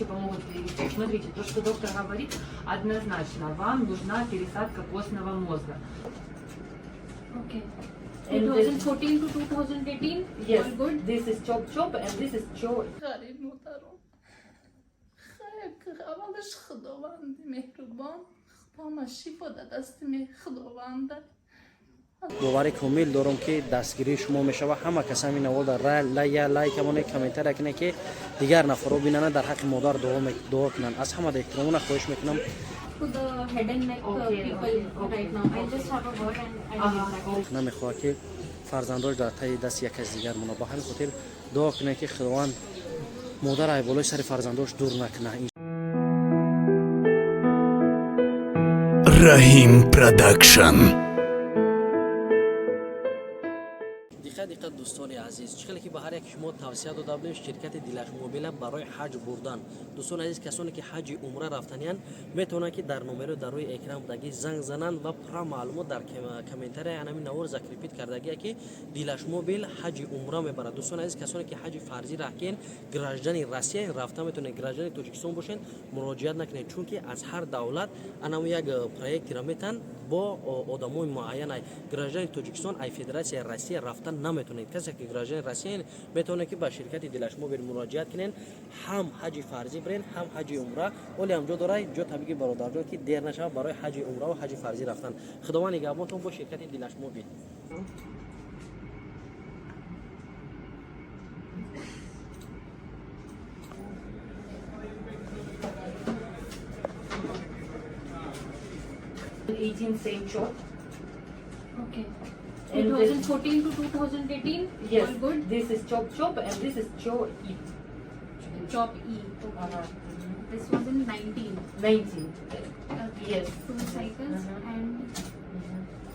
еще помогут перевести. Смотрите, то, что доктор говорит, однозначно, вам нужна пересадка костного мозга. Okay. And this- 2014 to 2018. Yes, All good. This is chop-chop and this is cho. Ғариб модарон, хайр, аввалаш худованди меҳрубон ҳама шифо да дасти худованда. Бовари комил дорам, ки дастгирии шумо мешава. Ҳама кас ҳамин навор дар лая лайк амоне, комментария кунед, ки дигар нафарро бинанд, дар ҳаққи модар дуо кунанд. Аз ҳама эҳтиромона хоҳиш мекунам. To the head and neck Okay, people okay, right now. I'll just have a word and I'll get back. Намехоҳад, ки фарзандош дар таи дасти як кас дигар монад. Ба ҳамин хотир дуо кунед, ки Худованд модар ай болои сари фарзандош дур накунад. Раҳим Продакшн. Диққат, диққат, дӯстони азиз! Чӣ хеле ки ба ҳар як шумо тавсия дода будем, ширкати Дилашмобила барои ҳаҷ бурдан. Дӯстони азиз, касоне ки ҳаҷи умра рафтаниянд, метавонанд, ки дар номеро дар рӯи экран будагӣ занг зананд ва пурра маълумот дар комментария анами навор закрепить кардагия, ки Дилашмобил ҳаҷи умра мебарад. Дӯстони азиз, касоне ки ҳаҷи фарзӣ раҳкен, граждани Россия рафта метавонед. Граждани Тоҷикистон бошед, муроҷиат накунед, чунки аз ҳар давлат анаму як проектеро метан бо одамои муайян. Ай граждани Тоҷикистон, ай Федератсияи Россия рафта наметавонед. Касе ки граждани Россия, метавонед, ки ба ширкати Дилашмобил муроҷиат кунед, ҳам ҳаҷи фарзӣ бирен, ҳам ҳаҷи умра. Оле ҳам ҷо дора, ҷо табиги, бародарҷон, ки дер нашавад барои ҳаҷи умраву ҳаҷи фарзӣ рафтан. Худованд нигаҳбонтон бо ширкати Дилашмобил. 18 same chop. Okay. And this- 2014 to 2018. Yes, All good. This is chop chop and this is cho e. Chop E. Okay. This was in 19. 19. Okay. Yes. Two cycles and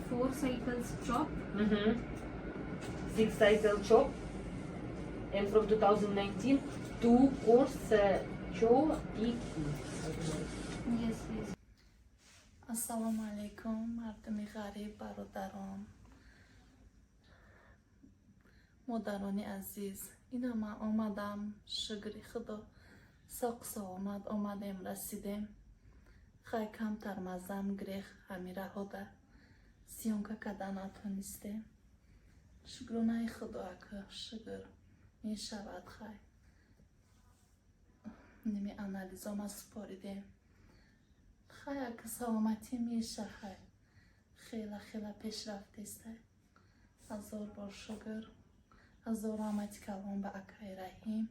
four cycles chop. Six cycle chop. And from 2019, two course cho e. Yes. Ассалому алайкум, мардуми ғариб, бародарон, модарони азиз! Ина ман омадам, шукри Худо, соқ саломат омадем, расидем. Хай, камтар маззам грех, ҳами раҳода съёмка карда натонистем. Шукронаи Худо, ака, шукр, мешавад. Хай, ними анализома супоридем. Хай, ака, саломатӣ меша. Хай, хела хела пешрафтеста. Ҳазор бор шукр, ҳазор раҳмати калон ба акаи Раҳим.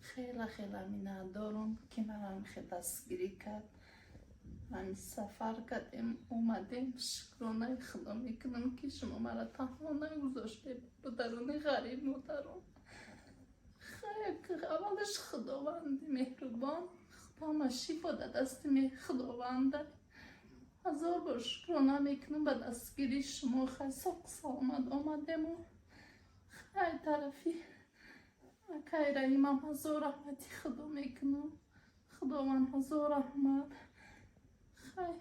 Хела хела миннатдорум, ки марам хел дастгирӣ кард. Ман сафар кардем, омадем. Шукронаи Худо мекунам, ки шумо мара танҳо нагузоштед, бародарони ғариб, модарон. Хай, аввалаш худованди меҳрубон ҳама шифо да дасти худованда. Ҳазор бор шукрона мекунам ба дастгирии шумо. Хай, соқ саломат омадему. Хай, тарафи акаи Раҳимам ҳазор раҳмати Худо мекунам. Худованд ҳазор раҳмат. Хай,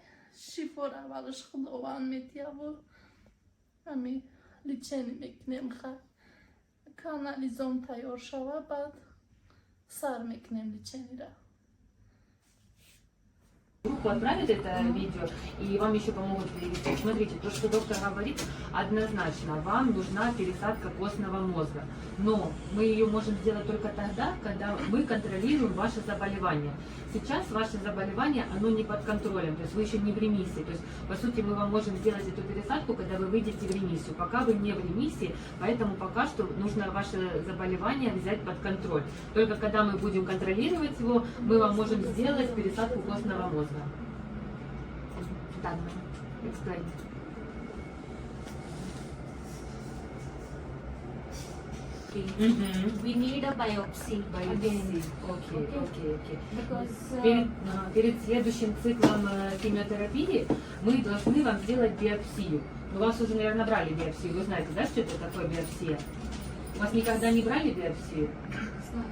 шифоро аввалаш Худованд метияву ҳами лечение мекунем. Хай, анализом тайёр шава, баъд сар мекунем лечениеро. Группу отправят это видео, и вам еще помогут перевести. Смотрите, то, что доктор говорит, однозначно, вам нужна пересадка костного мозга. Но мы ее можем сделать только тогда, когда мы контролируем ваше заболевание. Сейчас ваше заболевание, оно не под контролем, то есть вы еще не в ремиссии. То есть, по сути, мы вам можем сделать эту пересадку, когда вы выйдете в ремиссию. Пока вы не в ремиссии, поэтому пока что нужно ваше заболевание взять под контроль. Только когда мы будем контролировать его, мы вам можем сделать пересадку костного мозга. Так, explain. Okay. Мгм. We need a biopsy again. Окей, Okay. окей. Because Перед следующим циклом химиотерапии мы должны вам сделать биопсию. У вас уже, наверное, брали биопсию. Вы знаете, да, что это такое биопсия? У вас никогда не брали биопсию? Знаю.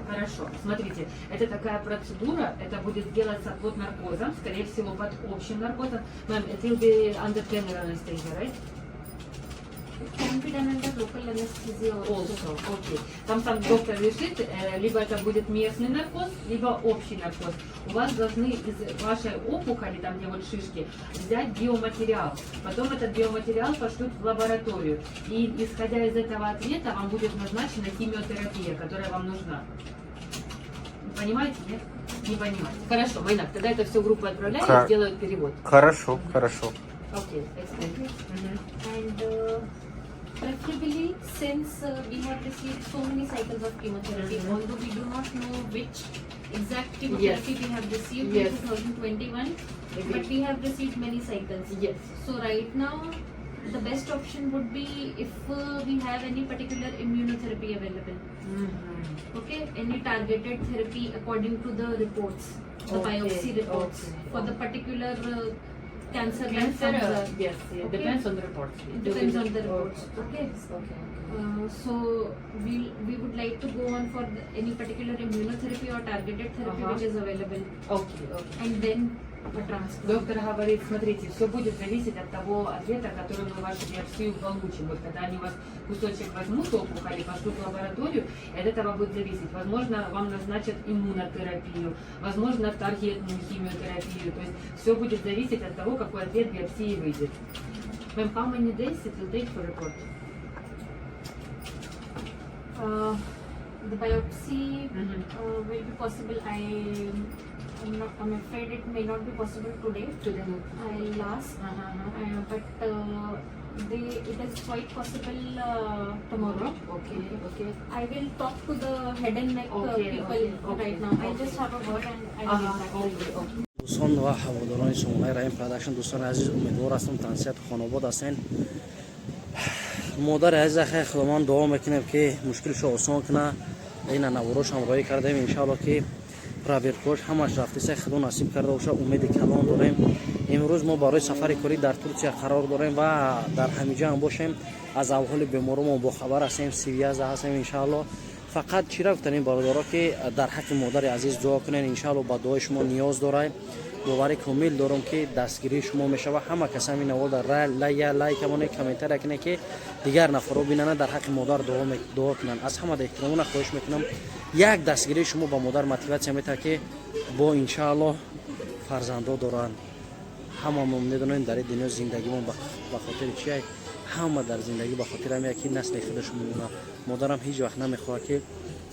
Хорошо. Смотрите, это такая процедура, это будет делаться под наркозом, скорее всего, под общим наркозом. Ma'am, it will be under general anesthesia, right? It can be done under local anesthesia also. Also, окей. Там сам доктор решит, либо это будет местный наркоз, либо общий наркоз. У вас должны из вашей опухоли, там где вот шишки, взять биоматериал. Потом этот биоматериал пошлют в лабораторию. И исходя из этого ответа вам будет назначена химиотерапия, которая вам нужна. Понимаете, нет? Не понимаете. Хорошо, Майнак, тогда это все в группу отправляю и сделают перевод. Хорошо, хорошо. Окей, explain. Мгм. And preferably, since we have received so many cycles of chemotherapy, although we do not know which exact chemotherapy we have received in 2021, but Agreed. We have received many cycles. So right now, the best option would be if we have any particular immunotherapy available. Мгм. Okay, any targeted therapy according to the reports, the biopsy reports for the particular cancer that Cancer, comes up. yes, Okay. depends on the reports. It depends on the reports. Okay. So we would like to go on for any particular immunotherapy or targeted therapy which is available, and then a transplant. Доктор говорит, смотрите, все будет зависеть от того ответа, который мы вашу биопсию получим. Вот когда они у вас кусочек возьмут опухоли, пошлют в лабораторию, и от этого будет зависеть. Возможно, вам назначат иммунотерапию, возможно, таргетную химиотерапию. То есть все будет зависеть от того, какой ответ биопсии выйдет. Ma'am, how many days it will take for report? The biopsy Мгм. Will be possible. I'm not. I'm afraid it may not be possible today. Today. I'll ask, but it is quite possible tomorrow. I will talk to the head and neck people right now. I'll just have a word and I'll get back to you. Дӯстон ва ҳаводорони сомонаи Раҳим Продакшн, дӯстони азиз, умедвор ҳастам, тансиҳату хонобод ҳастен. Модари азиза хай Худованд дуо мекунем, ки мушкилшо осон куна. Ина наворош ҳамроҳӣ кардем. Иншаалло, ки проверкош ҳамаш рафтеса, Худо насиб карда боша. Умеди калон дорем. Имрӯз мо барои сафари корӣ дар Турсия қарор дорем ва дар ҳамиҷа ҳам бошем, аз авҳоли беморомон бохабар ҳастем, связь ҳастем, иншаалло. Фақат чира гуфтанем, бародаро, ки дар ҳаққи модари азиз дуо кунен. Иншаалло, ба дуои шумо ниёз дорем. Боварӣ комил дорам, ки дастгирии шумо мешава. Ҳама кас ҳамин навор дар лайк монед, комментария кунед, ки дигар нафарро бинанд, дар ҳаққи модар дуо кунанд. Аз ҳама эҳтиромона хоҳиш мекунам, як дастгирии шумо ба модар мотиватсия метаҳад, ки бо иншаалло фарзандо доранд. Ҳамамо медонем, дар ин дунё зиндагимон ба хотири чия? Ҳама дар зиндагӣ ба хотири ҳамия, ки насли худаш мемонад. Модарам ҳеҷ вақт намехоҳад, ки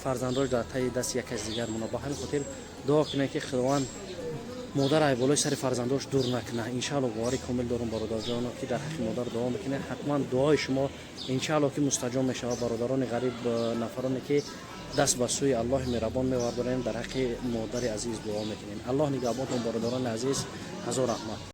фарзандош дар таи дасти як кас дигар монад. Ба ҳамин хотир дуо кунед, ки Худованд модар ай болои сари фарзандош дур накунад. Иншаалло, боварӣ комил дорум, бародарҷоно, ки дар ҳаққи модар дуо мекунед, ҳатман дуои шумо, иншаалло, ки мустаҷоб мешавад. Бародарони ғариб, нафароне ки даст ба сӯи Аллоҳи меҳрабон мевардорем, дар ҳаққи модари азиз дуо мекунем. Аллоҳ нигаҳбонтон, бародарони азиз, ҳазор раҳмат.